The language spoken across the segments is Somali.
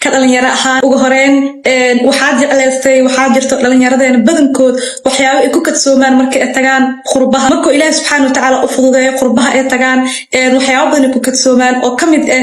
Ka dhalinyaro ahaan, ugu horeyn waxaa jeclaystay, waxaa jirto dhalinyaradeena badankood waxyaabo ay ku kadsoomaan marka ay tagaan qurbaha. Markuu Ilaahi subxaana watacaala u fududeeyo qurbaha ay tagaan, waxyaabo badan ay ku kadsoomaan oo ka mid ah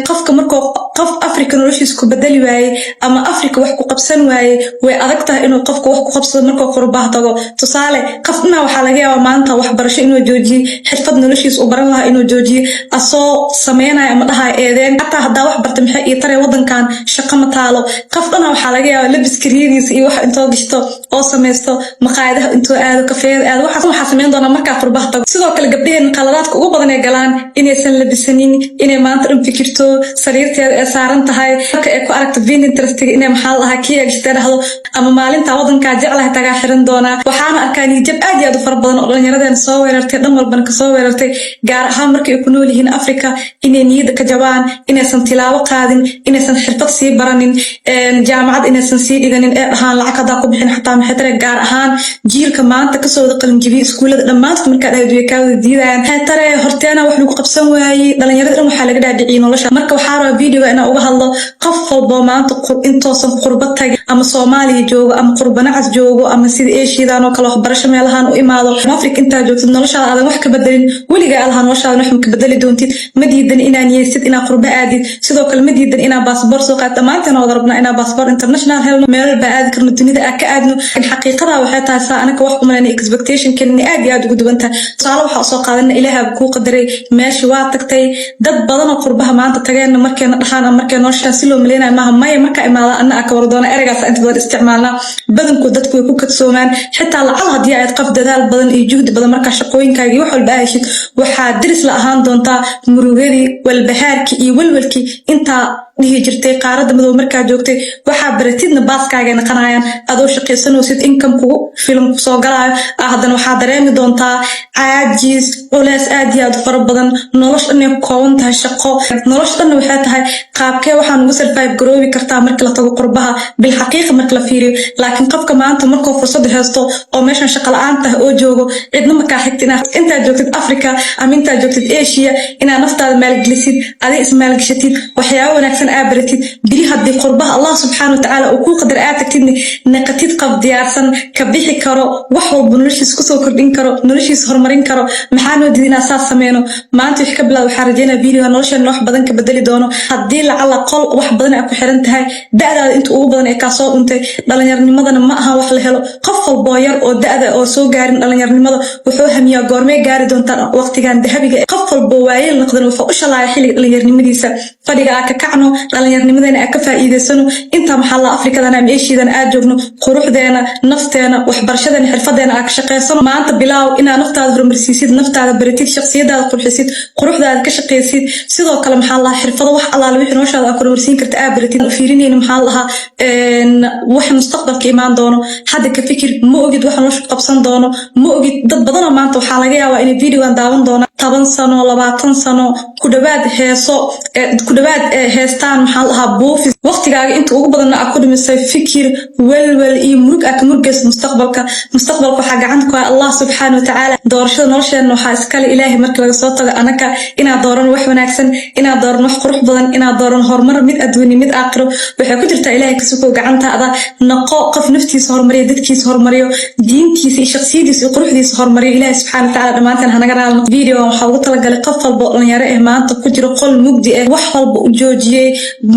qofka markuu qof Afrika noloshiisa ku bedeli waayey ama Afrika wax ku qabsan waayey, way adag tahay inuu qofka wax ku qabsado markuu qurbaha tago. Tusaale, qof dhinaa waxaa laga yaabaa maanta waxbarasho inuu joojiyey, xirfad noloshiisa u baran lahaa inuu joojiyey, asoo sameynaya ama dhahayo eedeen, xataa haddaa wax barta, maxay ii taree? Wadankan shaqo ma taalo. Qof dhana waxaa laga yaabaa labiska riyadiisa iyo waxa intoo gishto oo samaysto, maqaayadaha intuu aado, kafeeyada aado, waxaas waxaa sameyn doonaa markaa qurbaha tago. Sidoo kale gabdhaheen qaladaadka ugu badan ee galaan, inaysan labisanin, inay maanta dhan fikirto, sariirteeda ee saaran tahay, marka ay ku aragto Pinterestiga inay, maxaa lahaa, kii ay gashtay dhahdo ama maalintaa wadankaa jeclahay tagaa xiran doonaa. Waxaana arkaa niyadjab aad iyo aad u fara badan oo dhallinyaradeena soo weerartay, dhan walbana kasoo weerartay, gaar ahaan markii ay ku nool yihiin Africa, inay niyadda ka jabaan, inaysan tilaabo qaadin, inaysan xirfad sii baranin, jaamacad inaysan sii dhiganin, ee dhahaan lacag haddaa ku bixin xataa maxay tare. Gaar ahaan jiilka maanta kasoo wada qalinjibiyey iskuullada dhammaantood, markaa dhahid way kaa wada diidayaan, maxay tare? Horteena wax lagu qabsan waayey. Dhalinyarada dhan waxaa laga dhaadhiciyey nolosha. Marka waxaa rabaa videoga inaan uga hadlo qof walbo maanta intoosan qurba tagin, ama Soomaaliya joogo ama qurba nacas joogo, ama sida Eeshiyadan oo kale waxbarasho meelahan u imaado, Afrika intaa joogtid noloshaada aadan wax ka bedelin, weligaa alaha noloshaada wax ma ka bedeli doontid. Ma diidan inaa niyeysid inaa qurba aadid, sidoo kale ma diidan inaa baasboor soo qaad. Dhammaanteen wada rabnaa inaa baasboor international helno, meel walba aadi karno, dunida aa ka aadno. Xaqiiqada waxay tahay saa anaka wax umalayna expectationkan inay aad iyo aad ugu duwan tahay. Tusaale waxaa usoo qaadana, Ilaaha kuu qadaray, meesha waa tagtay. Dad badan oo qurbaha maanta tageenna markayna dhahaan ama markay noloshaan si loo maleynayo maaha, maya, markaa imaada anna aa ka war doona. Ereygaas inta badan isticmaalnaa. Badankood dadku way ku kadsoomaan. Xitaa lacal haddii aad qof dadaal badan iyo juhdi badan, markaa shaqooyinkaaga iyo wax walba aa heshid, waxaa diris la ahaan doontaa murugadii, walbahaarkii iyo welwelkii intaa dhihi jirtay qaaradda madow markaa joogtay. Waxaa baratidna baaskaagay naqanayaan. Adoo shaqaysanaysid, income kugu filan kusoo galaayo, haddana waxaa dareemi doontaa caajis, culeys aad iyo aad u fara badan. Nolosha dhan ay ku kooban tahay shaqo, nolosha dhanna waxay tahay qaabkee waxaan ugu survive garoobi kartaa marka la tago qurbaha, bilxaqiiqa marka la fiiriyo. Laakiin qofka maanta markuu fursad haysto oo meeshan shaqa la-aan tahay oo joogo, cidna makaa xigta inaad intaad joogtid Africa ama intaad joogtid Asia inaad naftaada maalgelisid, adi ismaalgeshatid, waxyaabo wanaagsan aa baratid. Biri haddii qurbaha Allah subxaana watacaala uu kuu qadar aad tagtidna, naqatid qab diyaarsan, ka bixi karo, wax walba noloshiisa kusoo kordhin karo, noloshiisa horumarin karo. Maxaa noo diida inaa saas sameyno? Maanta wixii ka bilaab, waxaa rajeynaya videoga nolosheena wax badan ka bedeli doono. Haddii lacala qol wax badan aa ku xiran tahay, da'daada inta ugu badan ee kaa soo dhuntay, dhalinyaarnimadana ma aha wax la helo. Qof walboo yar oo da'da oo soo gaarin dhalinyaarnimada wuxuu hamiyaa goormee gaari doontaan waqtigan dahabiga. Qof walboo waayeel noqdan wuxuu u shalaaya xilliga dhalinyaarnimadiisa. Fadhiga aa ka kacno, dhalinyaarnimadeena aa ka faa'iidaysano inta maxaa la Afrikadan ama Eeshiyadan aad joogno. Quruxdeena, nafteena, waxbarashadeena, xirfadeena aa ka shaqaysano. Maanta bilaaw inaa naftaada horumarsiisid, naftaada baratid, shakhsiyadaada qurxisid, quruxdaada ka shaqaysid. Sidoo kale, maxaa lahaa, xirfado, wax allaale wixii noloshaada aa horumarsiin karta aa baratid. Fiirinayna, maxaa lahaa, wax mustaqbalka imaan doono hadda ka fikir. Ma ogid waxa nolosha qabsan doono, ma ogid. Dad badanoo maanta waxaa laga yaabaa inay videogan daawan doonaan 10 sano, 20 sano ku dhawaad heeso ku dhawaad heestaan, maxaa lahaa, buufis. Waqtigaaga inta ugu badanna aa ku dhimisay fikir, welwel iyo murug aa ka murgaysa mustaqbalka. Mustaqbalka waxaa gacanta ku haya Allah subxaana watacaala. Doorashada nolosheenna waxaa iskale Ilaahay marka laga soo tago. Anaka inaad dooran wax wanaagsan, inaad dooran wax qurux badan, inaad dooran horumar, mid adduuni, mid aakhiro, waxay ku jirtaa Ilaahay ka sukow gacantaada. Noqo qof naftiisa horumariyo, dadkiisa horumariyo, diintiisa iyo shakhsiyadiisa iyo quruxdiisa horumariyo. Ilaahay subxaana watacaala dhammaanteen hanaga raalno. Videogan waxaa ugu talagalay qof walba oo dhalinyaro eh maanta ku jiro qol mugdi ah, wax walba u joojiyey,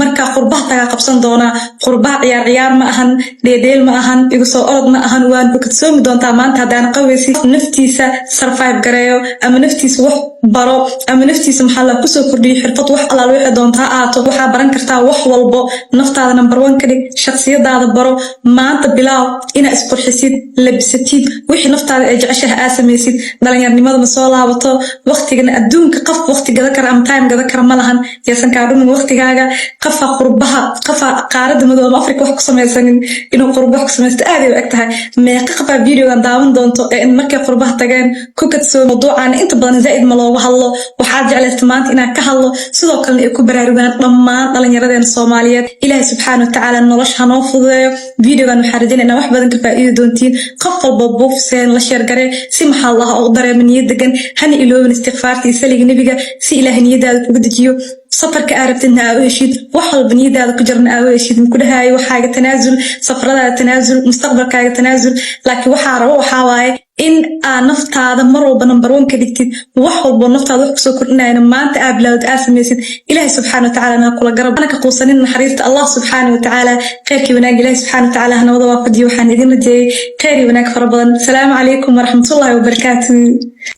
markaa qurbaha tagaa qabsan doonaa. Qurbaha ciyaar ciyaar ma ahan, dheedheel ma ahan, igu soo orod ma ahan. Waan ku kadsoomi doontaa maanta haddaan qaweysid. Naftiisa survive gareeyo ama naftiisa wax baro ama naftiisa, maxaa la, kusoo kordhiyo xirfad, wax allaal wixii doonta ha ahaato. Waxaa baran kartaa wax walbo. Naftaada number one ka dhig, shakhsiyadaada baro. Maanta bilaaw inaa isqurxisid, labisatid, wixii naftaada ay jeceshaha aa samaysid. Dhalinyarnimada ma soo laabato. Waqtigana adduunka qof waqti gada kara ama time gada kara ma lahan. Yaasan kaa dhumin waqtigaaga. Qafa qurbaha, qafa qaaradda madow ama Afrika wax ku samaysanin, inuu qurba wax ku samaysto aaday u eg tahay. Meeqa qafaa videogan daawan doonto ee in markay qurbaha tageen ku kadsoo? Mawduucan inta badan zaa'id ma looga hadlo. Waxaa jeclaysta maanta inaan ka hadlo, sidoo kalena ay ku baraarugaan dhammaan dhalinyaradeena Soomaaliyeed. Ilaahay subxaana watacaala nolosha hanoo fududeeyo. Videogan waxaa rajaynaya inaa wax badan ka faa'iidi doontiin. Qof walba buufseen la share garee si, maxaa laha, oo dareema niyad degan. Hana iloobin istikfaarta iyo saliga Nebiga si Ilaahay niyadaada kugu dejiyo. Safarka aa rabtidna aa u heshid, wax walba niyadaada ku jirna aa u heshid. Maku dhahaayo waxaaga tanaasul, safaradaada tanaasul, mustaqbalkaaga tanaasul, laakiin waxaa rabo waxaa waaye in aa naftaada mar walba number one ka dhigtid. Wax walbo naftaada wax kusoo kordhinayana maanta aa bilowd, aa samaysid. Ilaahay subxaana watacaala na kula garab, ana ka quusanin naxariista Allah subxaana watacaala. Khayrkii wanaag Ilaahay subxaana watacaala hanawada waafajiyo. Waxaan idin rajeeyey khayr iyo wanaag fara badan. Asalaamu calaykum waraxmatullahi wabarakaatu.